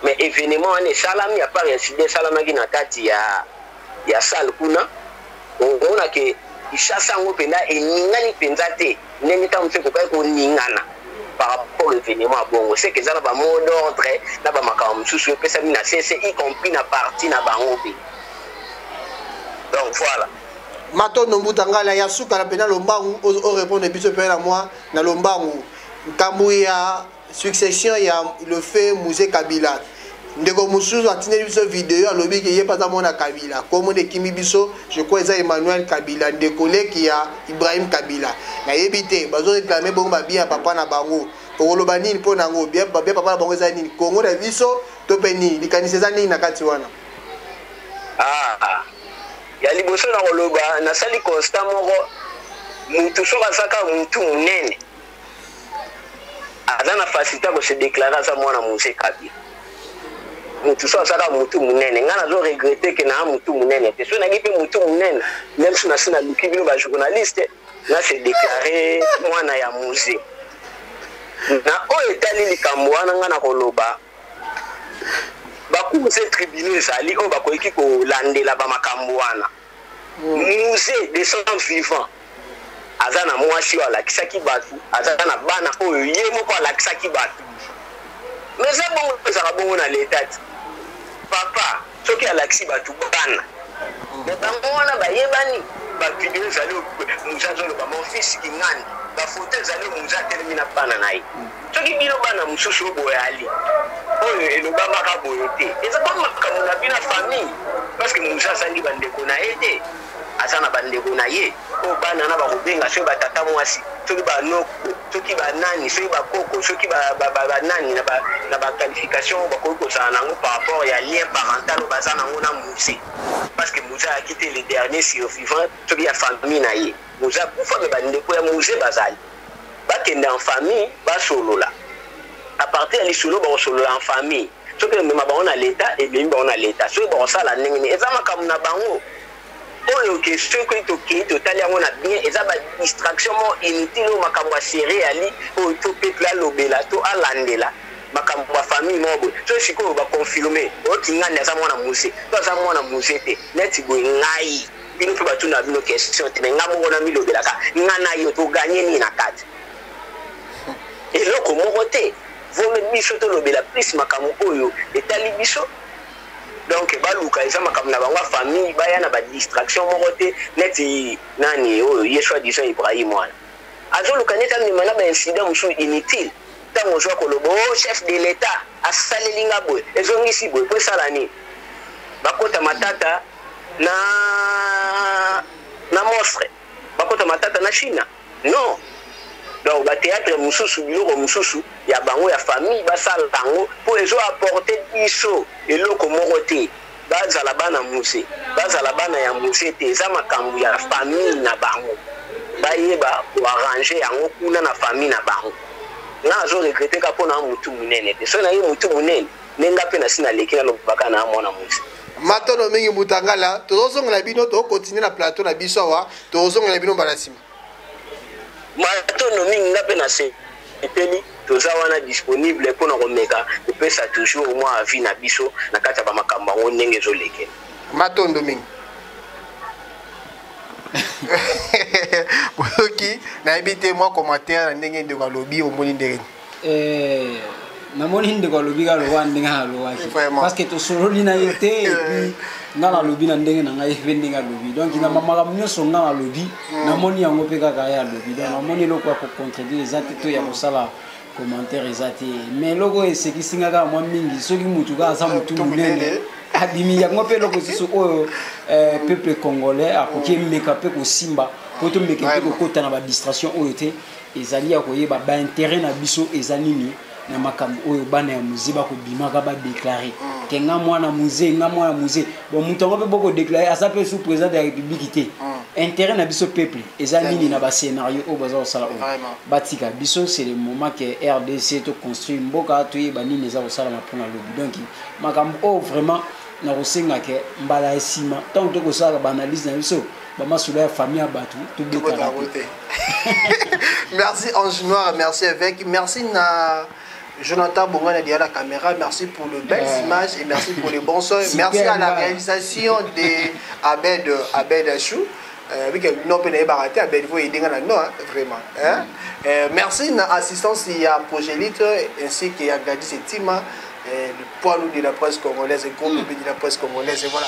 Mais événement wana esalami, à part incident esalamaki na kati ya salle kuna, omona ke Kinshasa yango mpenza eningani mpenza te ndenge ntango mosusu ekokaki koningana par rapport événement ya bongo. C'est que eza na bamot d'ordre na bamakambo mosusu epesami na cc, y compris na parti na bango mpe. Donc voilà. Matondo, mbuta ngala. Ya suka na mpena lombangu, orépondre biso mpe na mwa na lombangu, nkambo ya succession ya le feu Mzee Kabila. Ndeko mosusu atindeli biso video, alobi ke ye mpe aza mwana Kabila. Komona ekimi biso, je crois eza Emmanuel Kabila, ndeko leki ya Ibrahim Kabila. Nayebi te, bazoréclame bongo babiens ya papa na bango. Okoloba nini mpo na yango? Bien papa na bango eza nini? Kongo na biso to mpe nini? Likanisi eza nini na kati wana? Ah, ya liboso na koloba, nasali constat moko: mutu soki azaka mutu monene, aza na facilité ya kose déclarer aza mwana Mzee Kabila. Mutu so azaka mutu monene, ngai nazo regretter ke naa mutu monene te. So naki mpe mutu monene, même so nasi naluki bino bajournaliste, na se déclare mwana ya Mzee. Na oyo etali likambo wana, ngai na koloba bacours et tribunaux ezali oyo bakoki kolandela bamakambo wana. Mzee de son vivant aza na mwasi oyo alakisaki bato, aza na bana oyo ye moko alakisaki bato. Mais eza bongo, ezalaka bongo na leta ti papa soki alakisi bato bana, me bango wana bayebani. Bavideo ezali, Mzee azoloba "mon fils Kingani". Bafoto ezali, Mzee atelemi na bana na ye. Soki bino bana mosusu oyo boye ali oyo elobamaka boye te, eza ba makambo na bino ya famille, parce que Mzee azangi bandeko na ye te, aza na bandeko na ye oyo bana na bakobenga soki batata mwasi, soki banoko, soki banani, soki bakoko, soki banani, na baqualification oyo bakoki kozala nango par rapport ya lien parental oyo baza nango na Mzee, parce que Mzee ayaki te le dernier survivant soki ya famille na ye. Mzee akufa, me bandeko ya Mzee bazali, bakende en famille, basolola. À partir ya lisolo bakosolola en famille, soki emema bango na leta, ememi bango na leta. Soki bakosala ndenge nini, eza makambo na bango. Oyo ke soki tokei totali yango na bien, eza badistraction moko inutile. Oyo makambo ya série ali oyo to peuple alobela to alandela makambo ya famille moko boye. So sikoyo baconfirme oyo Kingani aza mwana Mzee to aza mwana Mzee te, neti boye ngai Bino mpe batuna bino question te, me nga moko namilobelaka, nga na yo toganye nini na kati? Eloko moko te. Vome biso tolobela plus makambo oyo etali biso. Donc baluka eza makambo na bango ya famille, baya na badistraction moko te neti nani oyo ye soi disant Ibrahim wana azoluka neti amema na baincident mosusu inutile. Ntango ozwa koloba o oh, chef de l'État asaleli nga boye, ezongisi boye po esala nini? Bakota matata na monstre, bakota matata na China, non. Donc bathéâtre mosusu, biloko mosusu ya bango ya famille, basala yango mpo ezo apporte biso eloko moko te. Bazala bana muse, bazala bana ya muse te, eza makambo ya famille na bango, bayeba koarrange yango kuna na famille na bango. Nga nazo regrete ka mpo na mutu monene te. Soki naye mutu monene nde nga mpe nasi naleki, nalobaka na mwana muse. Matono mingi Mutangala, tozozongela bino, tokokontinue na plateau na biso awa, tozongela bino mbala nsima. Matono mingi, nga mpe nasepeli, toza wana disponible mpona komeka kopesa toujours mwa avis na biso na kati ya bamakambo yango ndenge ezolekela. Matondo mingi. Boyoki, nayebi te mwa commentaire na ndenge ndeko alobi, omoni ndenge nini? Namoni ndeko alobi kaka lokola ndenge alobaki, parce que tosololi na ye te. Et puis nga nalobi na ndenge na ngai, mpe ndenge alobi. Donc na makambo nyonso nga nalobi, namoni yango mpe kaka ye alobi. Donc namoni eloko ya kocontredire eza te, to ya kosala commentaire eza te. Mais eloko oyo esekisi nga kaka mwa mingi, soki mutu kaka aza motu monene abimi yango mpe eloko mosusu oyo peuple congolais akoki emeka mpe kosimba po tomeka mpe kokota na badistraction oyo te, ezali ya koyeba baintérêt na biso eza nini na makambo oyo bana ya Mzee bakobimaka badeklare ke nga mwana Mzee, nga mwana Mzee. Bon, moto yango mpe bokodeklare aza mpe sous président de la République te. Intérêt na biso peuple eza nini na bascénario oyo baza kosala oyo? Batika biso, c'est le moment ke RDC toconstruire mboka, toyeba nini eza kosalama mpona lobi. Donc makambo oyo vraiment nakosenga ke mbala ya nsima ntango tokosalaka baanalyse na biso, bamasolo ya famille ya bato tobetaka te. Merci Ange Noir, merci évêque, merci na Jonathan Bongana derrière la caméra, merci pour le belles images et merci pour les bons sons. Merci à la réalisation de Abed, Abed Achou. Avec non pe na raté Abed vous aider na non, hein, vraiment, hein? Merci na assistance il y a Progélite ainsi qu'il y a Gladys et Tima, le poids lourd de la presse congolaise, le gros bébé de la presse congolaise, et voilà.